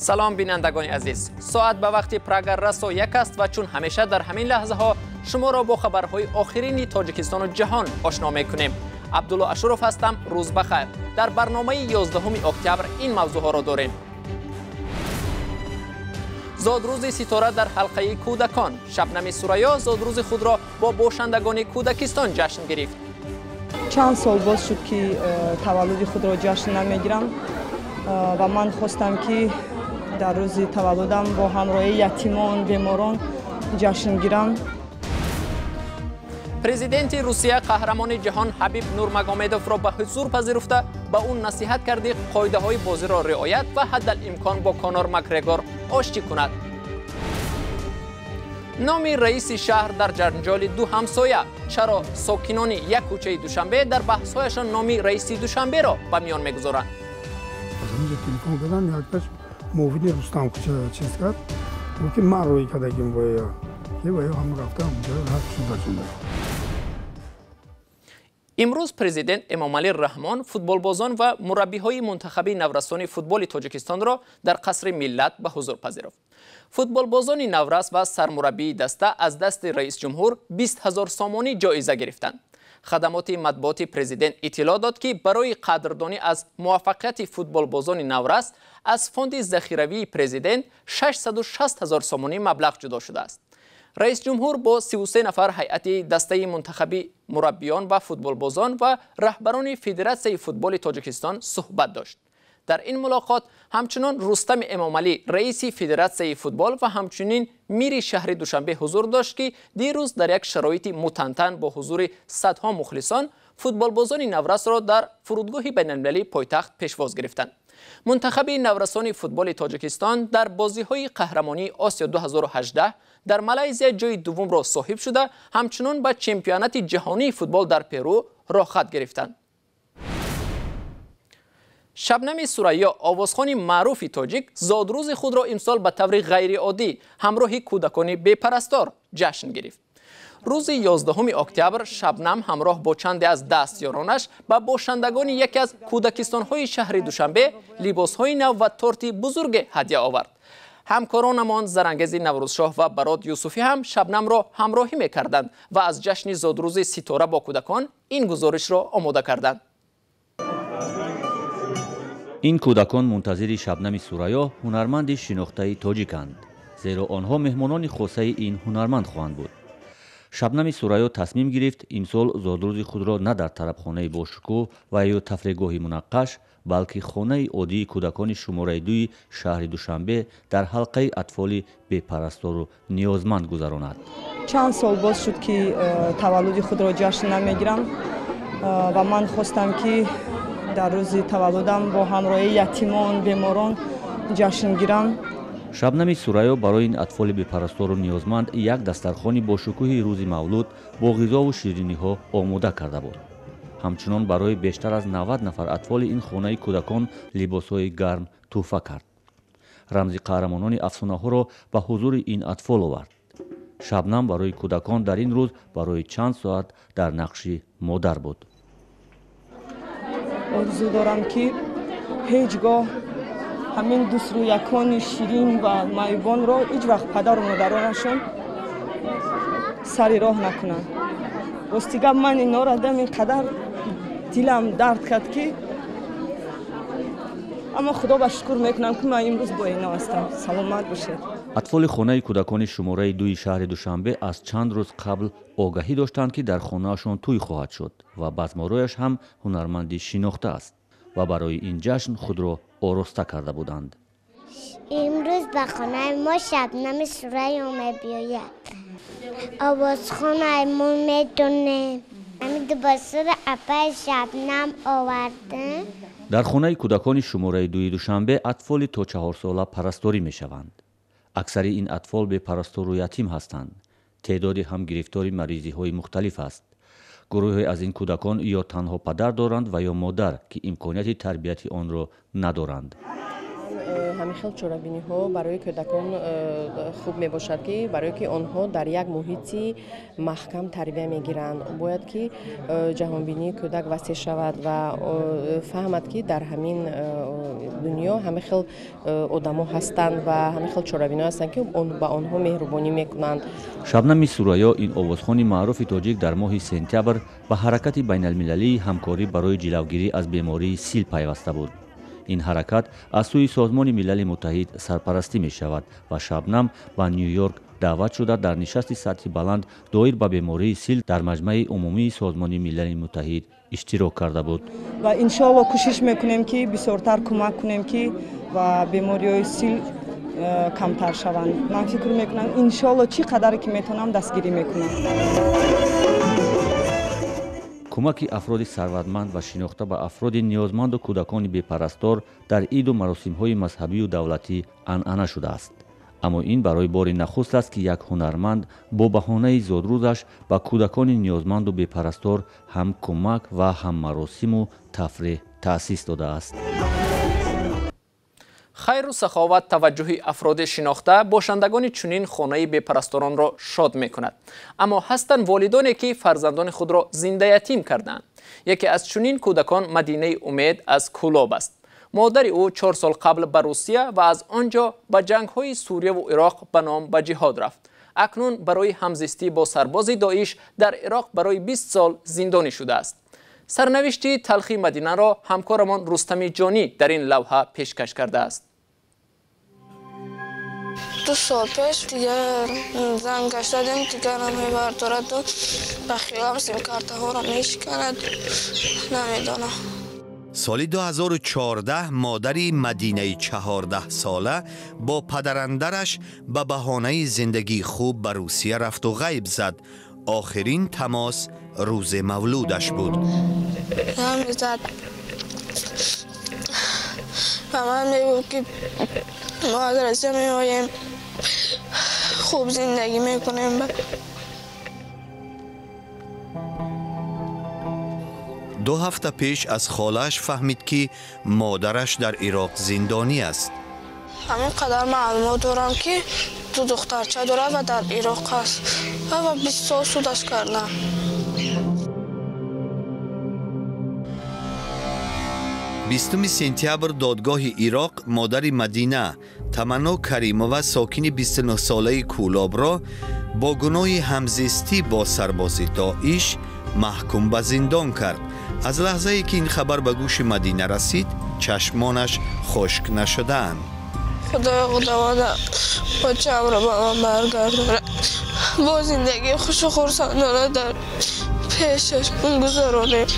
Салом, бинандагони азиз. Соат ба вақти Прага расо 1 аст ва чун ҳамеша дар ҳамин лаҳзаҳо шуморо бо хабарҳои охирини Тоҷикистону ҷаҳон ошно мекунем. Абдулло Ашуров ҳастам. Рӯз бахайр. Дар барномаи 11 октябр ин мавзӯъҳоро дорем. Зодрӯзи ситора дар ҳалқаи кӯдакон. Шабнами Сурайё зодрӯзи худро бо бошандагони кӯдакистон ҷашн гирифт. Чанд сол боз шуд, ки таваллуди худро ҷашн намегирам ва ман хостам, ки дар рӯзи таваллудам бо ҳамроҳии ятимон, беморон ҷашн гирам. Президенти Русия қаҳрамони ҷаҳон Ҳабиб Нурмагомедовро ба ҳузур пазируфта, ба ӯ насиҳат карди қоидаҳои бозиро риоят ва ҳаддал-имкон бо Конор Макгрегор оштӣ кунад. Номи раиси шаҳр дар ҷанҷоли ду ҳамсоя. Чаро сокинони як кӯчаи Душанбе дар баҳсҳояшон номи раиси Душанберо ба миён мегузоранд? Аз ҳаминҷо телефон кардам, якташ муовини Рустам чиз кард, гуфт, ки ман рӯй кардагим боя, ки вая ҳам рафта ҳақ шуда шуда. Имрӯз президент Эмомалӣ Раҳмон футболбозон ва мураббиҳои мунтахаби наврасони футболи Тоҷикистонро дар Қасри Миллат ба ҳузур пазируфт. Футболбозони наврас ва сармураббии даста аз дасти раисҷумҳур 20 ҳазор сомонӣ ҷоиза гирифтанд. Хадамоти матбуоти президент иттилоъ дод, ки барои қадрдонӣ аз муваффақияти футболбозони наврас аз фонди захиравии президент 660 ҳазор сомонӣ маблағ ҷудо шудааст. Раисҷумҳур бо 33 нафар ҳайати дастаи мунтахаби, мураббиён ва футболбозон ва раҳбарони Федератсияи футболи Тоҷикистон суҳбат дошт. Дар ин мулоқот ҳамчунон Рустами Эмомалӣ, раиси Федератсияи футбол, ва ҳамчунин мири шаҳри Душанбе ҳузур дошт, ки дирӯз дар як шароити мутантан бо ҳузури садҳо мухлисон футболбозони наврасро дар фурудгоҳи байналмилалии пойтахт пешвоз гирифтанд. Мунтахаби наврасони футболи Тоҷикистон дар бозиҳои қаҳрамонии Осиё 2018 дар Малайзия ҷои дуввумро соҳиб шуда, ҳамчунон ба чемпионати ҷаҳонии футбол дар Перу роҳхат гирифтанд. Шабнами Сурайё, овозхони маъруфи тоҷик, зодрӯзи худро имсол ба таври ғайриоддӣ ҳамроҳи кӯдакони бепарастор ҷашн гирифт. Рӯзи 11 октябр Шабнам ҳамроҳ бо чанде аз дастёронаш ба бошандагони яке аз кӯдакистонҳои шаҳри Душанбе либосҳои нав ва торти бузурге ҳадя овард. Ҳамкоронамон Зарангези Наврӯзшоҳ ва Барод Юсуфӣ ҳам Шабнамро ҳамроҳӣ мекарданд ва аз ҷашни зодрӯзи ситора бо кӯдакон ин гузоришро омода карданд. Ин кӯдакон мунтазири Шабнами Сурайё, ҳунарманди шинохтаи тоҷиканд, зеро онҳо меҳмонони хосаи ин ҳунарманд хоҳанд буд. Шабнами Сурайё тасмим гирифт имсол зодрӯзи худро на дар тарабхонаи бошукӯҳ ва ё тафреҳгоҳи мунаққаш, балки хонаи оддии кӯдакони шумораи 2-и шаҳри Душанбе дар ҳалқаи атфоли бепарастору ниёзманд гузаронад. Чанд сол боз шуд, ки таваллуди худро ҷашн намегирам ва ман хостам, ки дар рӯзи таваллудам бо ҳамроҳии ятимон, беморон ҷашн гирам. Шабнами Сурайё барои ин атфоли бепарастору ниёзманд як дастархони бошукӯҳи рӯзи мавлуд бо ғизову шириниҳо омода карда буд. Ҳамчунон барои бештар аз 90 нафар атфоли ин хонаи кӯдакон либосҳои гарм тӯҳфа кард. Рамзи қаҳрамонони афсонаҳоро ба ҳузури ин атфол овард. Шабнам барои кӯдакон дар ин рӯз барои чанд соат дар нақши модар буд. Орзу дорам, ки ҳеҷ гоҳ ҳамин дӯстрӯякони ширин ва маъюбонро ҳеҷ вақт падару модаронашон сари роҳ накунанд. Рости гап, ман инҳоро дидам, ин қадар дилам дард кард, ки аммо Худо ба шукр мекунам, ки ман имрӯз бо ино ҳастам. Саломат бошед. Атфоли хонаи кӯдакони шумораи 2-и шаҳри Душанбе аз чанд рӯз қабл огаҳӣ доштанд, ки дар хонаашон тӯй хоҳад шуд ва базморояш ҳам ҳунарманди шинохта аст ва барои ин ҷашн худро ороста карда буданд. Имрӯз ба хонаи мо Шабнами Сурайё мебиёяд. Овозхонаи мо медонем. Ҳамин либосро апаи Шабнам овардем. Дар хонаи кӯдакони шумораи 2-и Душанбе атфоли то 4сола парасторӣ мешаванд. Аксари ин атфол бепарастору ятим ҳастанд. Теъдоде ҳам гирифтори маризиҳои мухталиф аст. Гурӯҳе аз ин кӯдакон ё танҳо падар доранд ва ё модар, ки имконияти тарбияти онро надоранд. Ҳамин хел чорабиниҳо барои кӯдакон хуб мебошад, ки барое ки онҳо дар як муҳити маҳкам тарбия мегиранд. Бояд ки ҷаҳонбинии кӯдак васеъ шавад ва фаҳмад, ки дар ҳамин дунё ҳамин хел одамо ҳастанд ва ҳамин хел чорабиниҳо ҳастанд, ки ба онҳо меҳрубонӣ мекунанд. Шабнами Сурайё, ин овозхони маъруфи тоҷик, дар моҳи сентябр ба ҳаракати байналмилалии ҳамкорӣ барои ҷилавгирӣ аз бемории сил пайваста буд. Ин ҳаракат аз сӯи Созмони Милали Муттаҳид сарпарастӣ мешавад ва Шабнам ба Ню-Йорк даъват шуда, дар нишасти сатҳи баланд доир ба бемории сил дар Маҷмаи Умумии Созмони Милали Муттаҳид иштирок карда буд. Ва иншоалло кӯшиш мекунем, ки бисёртар кӯмак кунем, ки ва бемориҳои сил камтар шаванд. Ман фикр мекунам, иншоалло чӣ қадаре ки метавонам, дастгирӣ мекунам. Кӯмаки афроди сарватманд ва шинохта ба афроди ниёзманду кӯдакони бепарастор дар иду маросимҳои мазҳабию давлатӣ анъана шудааст. Аммо ин барои бори нахуст аст, ки як ҳунарманд бо баҳонаи зодрӯзаш ба кӯдакони ниёзманду бепарастор ҳам кӯмак ва ҳам маросиму тафреҳ таъсис додааст. Хайру саховат таваҷҷӯҳи афроди шинохта бошандагони чунин хонаи бепарасторонро шод мекунад. Аммо ҳастанд волидоне, ки фарзандони худро зиндаятим карданд. Яке аз чунин кӯдакон Мадинаи Умед аз Кӯлоб аст. Модари ӯ 4 сол қабл ба Русия ва аз он ҷо ба ҷангҳои Сурияву Ироқ ба ном ба ҷиҳод рафт. Акнун барои ҳамзистӣ бо сарбози Доиш дар Ироқ барои 20 сол зиндонӣ шудааст. Сарнавишти талхи Мадинаро ҳамкорамон Рустами Ҷонӣ дар ин лавҳа пешкаш кардааст. 2 сол пеш дигар занг гашт задем, дигарам мебардораду ба хиёлам симкартаҳоро мешиканад, намедонам. Соли 2014 модари Мадинаи 14-сола бо падарандараш ба баҳонаи зиндагии хуб ба Русия рафту ғайб зад. Охирин тамос рӯзи мавлудаш буд. Занг зад, ба ман мегуфт, ки мо аз Россия меоем, хуб зиндагӣ мекунем. 2 ҳафта пеш аз холааш фаҳмид, ки модараш дар Ироқ зиндонӣ аст. Ҳамин қадар маълумот дорам, ки 2 духтарча дорад ва дар Ироқ аст ва 20 сол судаш кардам. 20 сентябр додгоҳи Ироқ модари Мадина Таманно Каримова, сокини 29-солаи Кӯлобро бо гуноҳи ҳамзистӣ бо сарбози Доиш маҳкум ба зиндон кард. Аз лаҳзае ки ин хабар ба гӯши Мадина расид, чашмонаш хушк нашудаанд. Худои худованда бачаамро ба ман баргардонад, бо зиндагии хушу хурсандона дар пешаш гузаронем.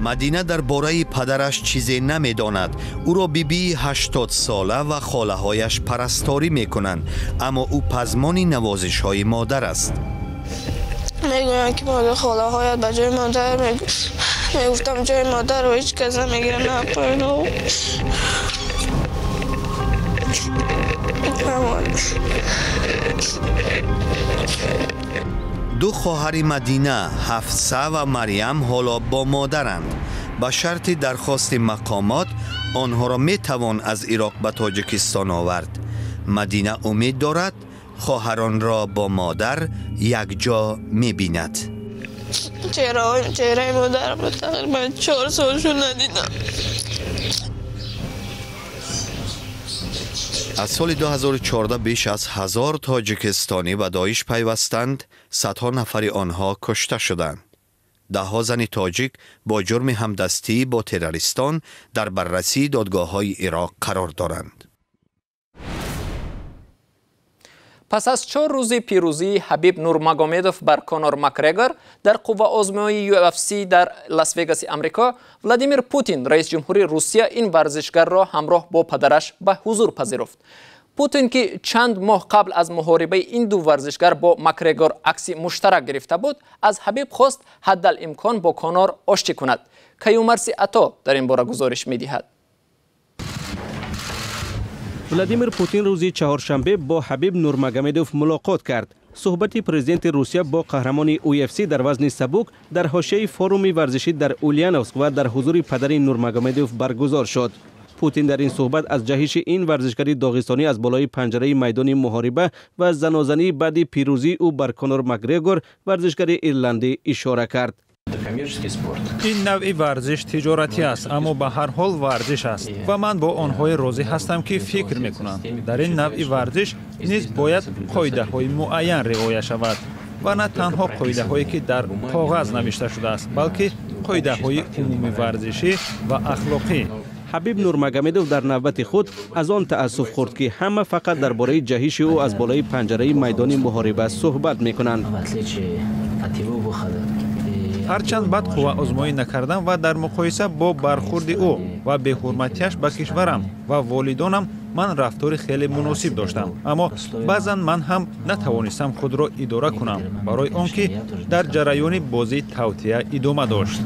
Мадина дар бораи падараш чизе намедонад. Ӯро бибии 80-сола ва холаҳояш парасторӣ мекунанд, аммо ӯ пазмони навозишҳои модар аст. Мегӯянд, ки модар холаҳоят ба ҷои модар, мегуфтам, ҷои модарро ҳеҷ кас намегирад, на поино. 2 хоҳари Мадина, Ҳафса ва Марьям, ҳоло бо модаранд. Ба шарти дархости мақомот онҳоро метавон аз Ироқ ба Тоҷикистон овард. Мадина умед дорад, хоҳаронро бо модар якҷо мебинад. Чеҳраи модарамро тақрибан 4 сол шуд надидам. Аз соли 2014 беш аз 1000 тоҷикистонӣ ба Доиш пайвастанд, садҳо нафари онҳо кушта шуданд. Даҳҳо зани тоҷик бо ҷурми ҳамдастӣ бо террористон дар баррасии додгоҳҳои Ироқ қарор доранд. Пас аз 4 рӯзи пирӯзии Ҳабиб Нурмагомедов бар Конор Макгрегор дар қувваозмоии UFC дар Лас-Вегаси Амрико, Владимир Путин, раисҷумҳури Русия, ин варзишгарро ҳамроҳ бо падараш ба ҳузур пазируфт. Путин, ки чанд моҳ қабл аз муҳорибаи ин ду варзишгар бо Макгрегор акси муштарак гирифта буд, аз Ҳабиб хост ҳаддалимкон бо Конор оштӣ кунад. Каюмарси Ато дар ин бора гузориш медиҳад. Владимир Путин рӯзи чаҳоршанбе бо Ҳабиб Нурмагомедов мулоқот кард. Суҳбати президенти Русия бо қаҳрамони UFC дар вазни сабук дар ҳошияи форуми варзишӣ дар Ульяновск ва дар ҳузури падари Нурмагомедов баргузор шуд. Путин дар ин суҳбат аз ҷаҳиши ин варзишгари доғистонӣ аз болои панҷараи майдони муҳориба ва занозании баъди пирӯзии ӯ бар Конор Макгрегор, варзишгари ирландӣ, ишора кард. Ин навъи варзиш тиҷоратӣ аст, аммо ба ҳар ҳол варзиш аст ва ман бо онҳое розӣ ҳастам, ки фикр мекунанд, дар ин навъи варзиш низ бояд қоидаҳои муайян риоя шавад ва на танҳо қоидаҳое, ки дар коғаз навишта шудааст, балки қоидаҳои умумиварзишӣ ва ахлоқӣ. Ҳабиб Нурмагомедов дар навбати худ аз он таассуф хӯрд, ки ҳама фақат дар бораи ҷаҳиши ӯ аз болои панҷараи майдони муҳориба суҳбат мекунанд. Ҳарчанд бад қувваозмоӣ накардам ва дар муқоиса бо бархурди ӯ ва беҳурматиаш ба кишварам ва волидонам ман рафтори хеле муносиб доштам, аммо баъзан ман ҳам натавонистам худро идора кунам, барои он ки дар ҷараёни бозӣ тавтия идома дошт.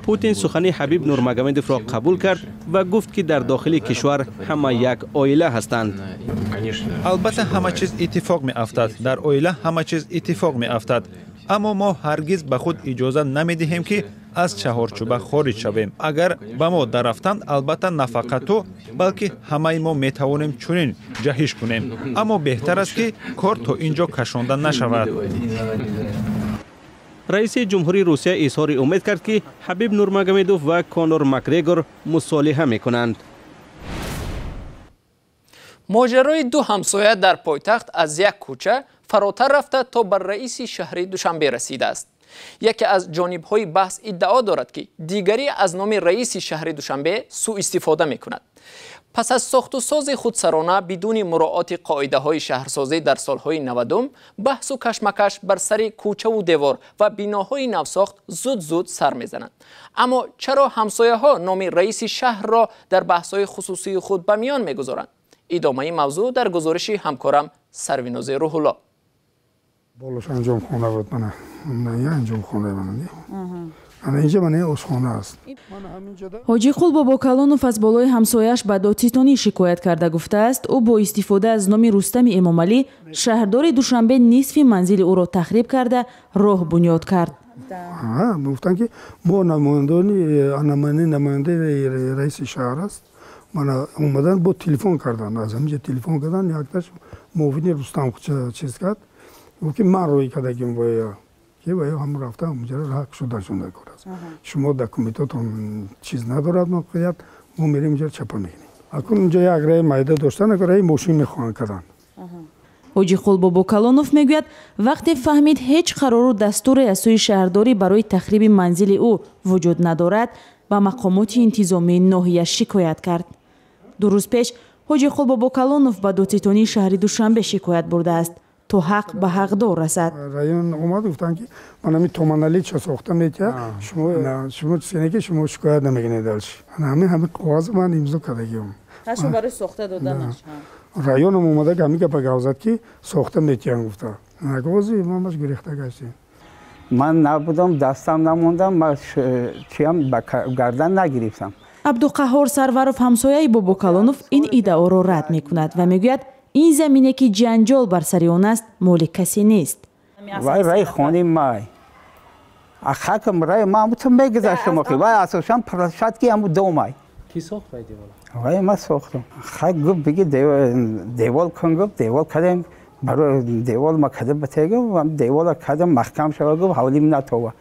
Путин сухани Ҳабиб Нурмагомедовро қабул кард ва гуфт, ки дар дохили кишвар ҳама як оила ҳастанд. Албатта, ҳама чиз иттифоқ меафтад, дар оила ҳама чиз иттифоқ меафтад, аммо мо ҳаргиз ба худ иҷоза намедиҳем, ки аз чаҳорчӯба хориҷ шавем. Агар ба мо дарафтанд, албатта, на фақат ту, балки ҳамаи мо метавонем чунин ҷаҳиш кунем, аммо беҳтар аст, ки кор то ин ҷо кашонда нашавад. Раиси ҷумҳурии Русия изҳори умед кард, ки Ҳабиб Нурмагомедов ва Конор Макгрегор мусолиҳа мекунанд. Моҷарои ду ҳамсоя дар пойтахт аз як кӯча фаротар рафта то ба раиси шаҳри Душанбе расидааст. Яке аз ҷонибҳои баҳс иддао дорад, ки дигарӣ аз номи раиси шаҳри Душанбе сӯистифода мекунад. Пас аз сохтусози худсарона бидуни муроати қоидаҳои шаҳрсозӣ дар солҳои 90, баҳсу кашмакаш бар сари кӯчаву девор ва биноҳои навсохт зуд-зуд сар мезананд. Аммо чаро ҳамсояҳо номи раиси шаҳрро дар баҳсҳои хусусии худ ба миён мегузоранд? Идомаи мавзӯъ дар гузориши ҳамкорам Сарвинози Рӯҳулло. Болош анҷомхона буд, мана анҷомхона, ана инҷа мана ошхона аст. Ҳоҷиқул Бобокалонов аз болои ҳамсояаш ба додситонӣ шикоят карда гуфтааст, ӯ бо истифода аз номи Рустами Эмомалӣ, шаҳрдори Душанбе, нисфи манзили ӯро тахриб карда, роҳ бунёд кард. Гуфтанд, ки мо намояндаи раиси шаҳр аст. Мана омадан, бо телефон кардан, аз ҳаминҷа телефон кардан, якташ муовини Рустам чиз кард, гуфт, ки ман рӯй кардагим воя, ки вая ҳам рафта ҳамҷара раҳ шудашон дар кор аст. Шумо документотон чиз надорад мавқеият, мо мерем инҷа чапа мекунем. Акун инҷа як раи майда доштан, раи мошин мехоҳанд кардан. Ҳоҷиқул Бобокалонов мегӯяд, вақте фаҳмид, ҳеҷ қарору дастуре аз сӯи шаҳрдорӣ барои тахриби манзили ӯ вуҷуд надорад, ба мақомоти интизомии ноҳия шикоят кард. 2 рӯз пеш Ҳоҷиқул Бобокалонов ба додситонии шаҳри Душанбе шикоят бурдааст, то ҳақ ба ҳақдор расад. Район омад, гуфтанд, ки ман ҳамин томаналича сохта метиҳад, шумо чизе ки шумо шикоят намекунед дальше. Ҳамин коғаз ман имзо кардагиам. Барои сохта доданаш. Районом омада ҳамин гапа гап зад, ки сохта метиҳанд, гуфта. Нагози мамаш гурехта гаштем. Ман набудам, дастам намондам, ман чиам ба гардан нагирифтам. Абдуқаҳҳор Сарваров, ҳамсояи Бобокалонов, ин иддаоро рад мекунад ва мегӯяд, ин замине, ки ҷанҷол бар сари он аст, моли касе нест. Вай раи хони май. Ахакам раи ма амуту мегузаштам, охи. Вай асосан площадки аму домай. Ки сохт вай девола? Вай ма сохтам. Хак гуфт, биги девол кун, гуфт, девол кардем, барои девол ма кардем батегам, девола кардем маҳкам шава, гуфт, ҳавлим натова.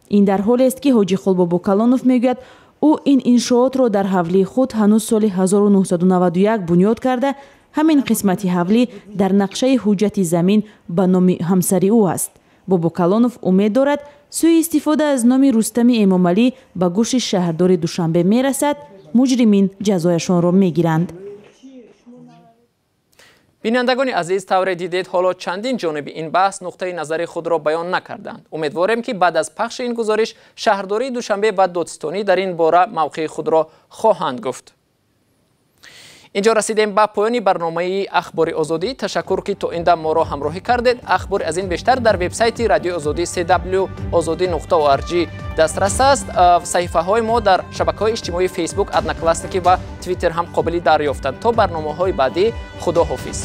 Ин дар ҳолест, ки Ҳоҷиқул Бобокалонов мегӯяд, ӯ ин иншоотро дар ҳавлии худ ҳанӯз соли 1991 бунёд карда, ҳамин қисмати ҳавлӣ дар нақшаи ҳуҷҷати замин ба номи ҳамсари ӯ аст. Бобокалонов умед дорад, сӯистифода аз номи Рустами Эмомалӣ ба гӯши шаҳрдори Душанбе мерасад, муҷримин ҷазояшонро мегиранд. Бинандагони азиз, тавре дидед, ҳоло чандин ҷониби ин баҳс нуқтаи назари худро баён накарданд. Умедворем, ки баъд аз пахши ин гузориш шаҳрдории Душанбе ва додситонӣ дар ин бора мавқеи худро хоҳанд гуфт. Инҷо расидем ба поёни барномаи Ахбори Озодӣ. Ташаккур, ки то ин дам моро ҳамроҳӣ кардед. Ахбори аз ин бештар дар вебсайти Радиои Озодӣ cw ozodi.org. Дастрас аст. Саҳифаҳои мо дар шабакаҳои иҷтимоии Фейсбук, Одноклассники ва Твиттер ҳам қобили дарёфтанд. То барномаҳои баъдӣ, худо ҳофиз.